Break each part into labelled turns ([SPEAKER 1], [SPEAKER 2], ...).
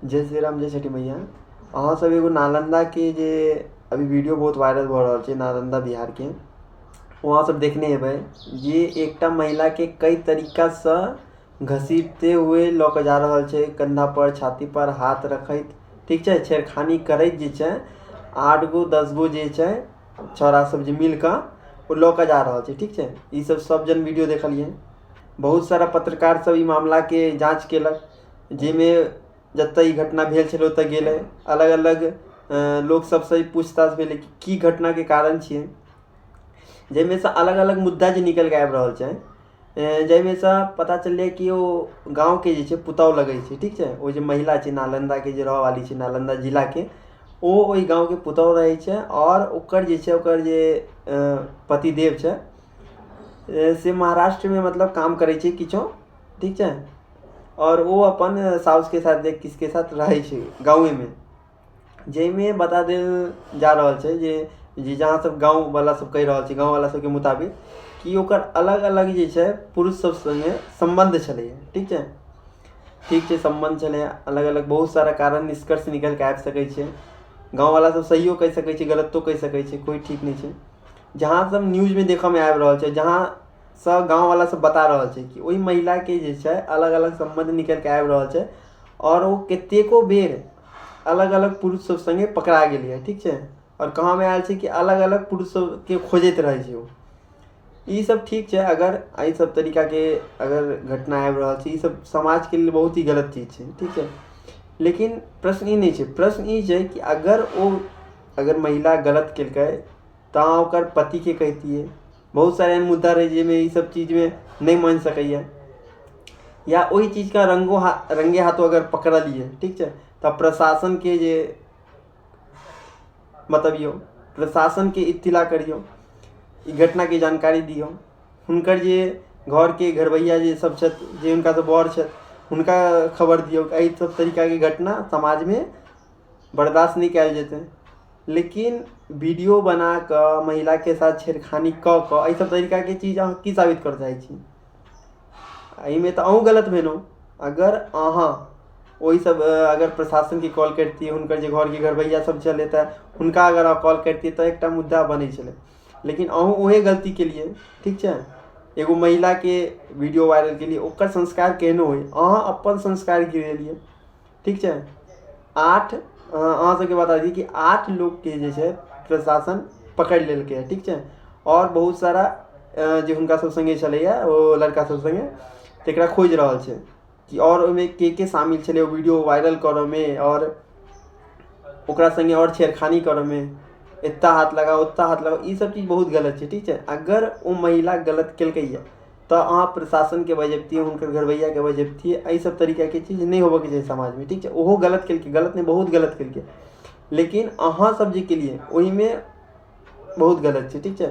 [SPEAKER 1] जय श्री राम, जय छठी मैया। अहाँ सब एगो नालंदा के जे अभी वीडियो बहुत वायरल भऽ रहल छै, नालंदा बिहार के, ओ अहाँ सब देखने हेबै जे एकटा महिला के कई तरीका सँ घसीटते हुए लऽ कऽ जा रहल छै, कंधा पर छाती पर हाथ रखैत, ठीक छै, छेड़खानी करैत जे छै 8 गो 10 गो जे छै छौड़ा सब जे मिल कऽ ओ लऽ कऽ जा रहल छै, ठीक छै। ई सब सब जन वीडियो देखलियै। बहुत सारा पत्रकार सब ई मामला के जाँच केलक, जाहिमे जतऽ ई घटना भेल छलै ओतऽ गेलै, अलग अलग लोक सबसँ पूछताछ भेलै कि की घटनाके कारण छियै, जाहिमे सँ अलग अलग मुद्दा जे निकलि कऽ आबि रहल छै, जाहिमे सँ पता चललै कि ओ गाँवके जे छै पुतहु लगै छै, ठीक छै। ओ जे महिला छै नालन्दाके जे रहऽवाली छै, नालन्दा जिलाके, ओ ओहि गाँवके पुतहु रहै छै आओर ओकर जे छै ओकर जे पतिदेव छै से महाराष्ट्रमे मतलब काम करै छै किछो, ठीक छै। आओर ओ अपन साउसके साथ या किसके साथ रहै छै गाँवेमे, जाहिमे बता देल जा रहल छै जे जे जहाँ सब गाँववला सब कहि रहल छै, गाँववला सबके मुताबिक कि ओकर अलग अलग जे छै पुरुष सब सङ्गे सम्बन्ध छलैए, ठीक छै। ठीक छै, सम्बन्ध छलैए अलग अलग, बहुत सारा कारण निष्कर्ष निकलि कऽ आबि सकै छै। गाँववला सब सहियो कहि सकै छै, गलतो कहि सकै छै, कोइ ठीक नहि छै। जहाँ सब न्यूजमे देखऽमे आबि रहल छै, जहाँ सँ गाँववला सब बता रहल छै कि ओहि महिलाके जे छै अलग अलग सम्बन्ध निकलि कऽ आबि रहल छै आओर ओ कतेको बेर अलग अलग पुरुष सब सङ्गे पकड़ा गेलैए, ठीक छै। आओर कहऽमे आयल छै कि अलग अलग पुरुष सबके खोजैत रहै छै ओ। ई सब ठीक छै, अगर एहि सब तरीकाके अगर घटना आबि रहल छै, ई सब समाजके लेल बहुत ही गलत चीज छै, ठीक छै। लेकिन प्रश्न ई नहि छै, प्रश्न ई छै कि अगर ओ अगर महिला गलत केलकै तऽ अहाँ ओकर पतिके कहितियै। बहुत सारा एहन मुद्दा रहै जाहिमे ई सब चीजमे नहि मानि सकैए, या ओहि चीजके रङ्गो हा रङ्गे हाथो अगर पकड़लियै, ठीक छै, तऽ प्रशासनके जे बतबियौ, प्रशासनके इत्तिला करियौ, ई घटनाके जानकारी दियौ। हुनकर जे घरके घरबैआ जे सब छथि, जे हुनकासँ बड़ छथि, हुनका खबर दियौ कि एहि सब तरीकाके घटना समाजमे बर्दाश्त नहि कयल जेतै। लेकिन वीडियो बना कऽ महिलाके साथ छेड़खानी कऽ कऽ एहि सब तरीकाके चीज अहाँ की साबित करऽ चाहै छी? एहिमे तऽ अहूँ गलत भेलहुँ। अगर अहाँ ओहि सब अगर प्रशासनके कॉल करितियै, हुनकर जे घरके घरबैआ सब छलै तऽ हुनका अगर अहाँ कॉल करितियै तऽ एकटा मुद्दा बनै छलै। लेकिन अहूँ उहे गलती केलियै, ठीक छै। एगो महिलाके वीडियो वायरल केलियै, ओकर संस्कार केहनो होइ, अहाँ अपन संस्कार गिरेलियै, ठीक छै। 8 अहाँ सबके बता दी कि 8 लोकके जे छै प्रशासन पकड़ि लेलकै हँ, ठीक छै। आओर बहुत सारा जे हुनका सब सङ्गे छलैए ओ लड़का सब सङ्गे, तकरा खोजि रहल छै कि आओर ओहिमे के के शामिल छलै ओ वीडियो वायरल करऽमे आओर ओकरा सङ्गे आओर छेड़खानी करऽमे, एतऽ हाथ लगाउ ओतऽ हाथ लगाउ, ई सब चीज बहुत गलत छै, ठीक छै। अगर ओ महिला गलत केलकैए तऽ अहाँ प्रशासनके बजबतियै, हुनकर घरबैआके बजबतियै। एहि सब तरीकाके चीज नहि होबऽके चाही समाजमे, ठीक छै। ओहो गलत केलकै, गलत नहि बहुत गलत केलकै, लेकिन अहाँ सब जे केलियै ओहिमे बहुत गलत छै, ठीक छै।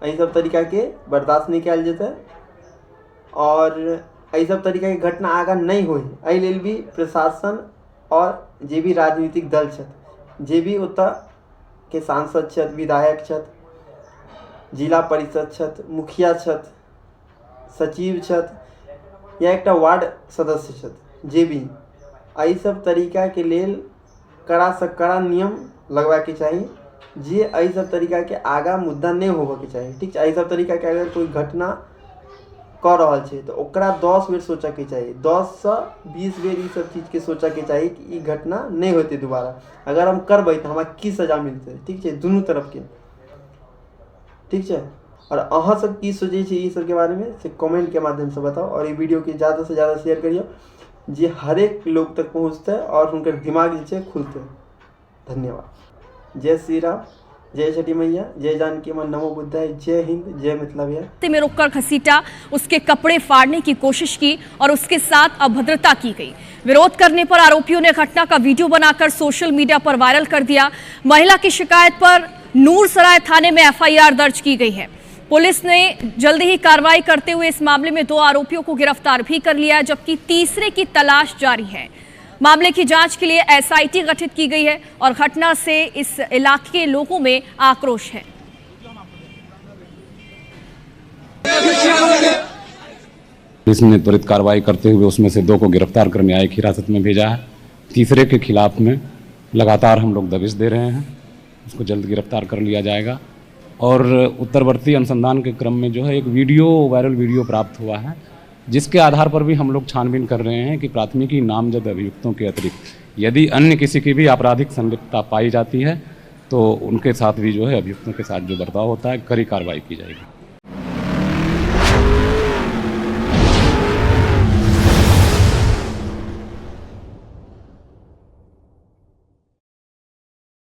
[SPEAKER 1] एहि सब तरीकाके बर्दाश्त नहि कयल जेतै आओर एहि सब तरीकाके घटना आगाँ नहि होइ एहि लेल भी प्रशासन आओर जे भी राजनीतिक दल छथि, जे भी ओतऽके सांसद छथि, विधायक छथि, जिला परिषद छथि, मुखिया छथि, सचिव छथि या एकटा वार्ड सदस्य छथि, जे भी एहि सब तरीकाके लेल कड़ासँ कड़ा नियम लगबाके चाही जे एहि सब तरीकाके आगाँ मुद्दा नहि होबऽके चाही, ठीक छै। एहि सब तरीकाके अगर कोइ घटना कऽ रहल छै तऽ ओकरा 10 बेर सोचऽके चाही, 10सँ 20 बेर ई सब चीजके सोचऽके चाही कि ई घटना नहि होतै दोबारा, अगर हम करबै तऽ हमरा की सजा मिलतै, ठीक छै, दुनू तरफके, ठीक छै। आओर अहाँ सब की सोचै छी ई सबके बारेमे से कमेन्टके माध्यमसँ बताउ आओर ई वीडियोके ज्यादासँ ज्यादा शेयर करियौ जे हरेक लोक तक पहुँचतै आओर हुनकर दिमाग जे छै खुलतै। धन्यवाद। जय श्री राम, जय छठी मैया, जय जानकी माँ, नमो बुद्धाय, जय हिंद, जय मिथिला भैया।
[SPEAKER 2] में रोककर घसीटा, उसके कपड़े फाड़ने की कोशिश की और उसके साथ अभद्रता की गई। विरोध करने पर आरोपियों ने घटना का वीडियो बनाकर सोशल मीडिया पर वायरल कर दिया। महिला की शिकायत पर नूरसराय थाने में एफआईआर दर्ज की गई है। पुलिस ने जल्दी ही कार्रवाई करते हुए इस मामले में 2 आरोपियों को गिरफ्तार भी कर लिया है, जबकि तीसरे की तलाश जारी है। मामले की जांच के लिए एसआईटी गठित की गई है और घटना से इस इलाके के लोगों में आक्रोश है।
[SPEAKER 3] पुलिस ने त्वरित कार्रवाई करते हुए उसमें से 2 को गिरफ्तार कर न्यायिक हिरासत में भेजा है। तीसरे के खिलाफ में लगातार हम लोग दबिश दे रहे हैं, उसको जल्द गिरफ्तार कर लिया जाएगा। और उत्तरवर्ती अनुसंधान के क्रम में जो है एक वीडियो, वायरल वीडियो प्राप्त हुआ है, जिसके आधार पर भी हम लोग छानबीन कर रहे हैं कि प्राथमिकी नामजद अभियुक्तों के अतिरिक्त यदि अन्य किसी की भी आपराधिक संलिप्तता पाई जाती है तो उनके साथ भी जो है अभियुक्तों के साथ जो बर्ताव होता है कड़ी कार्रवाई की जाएगी।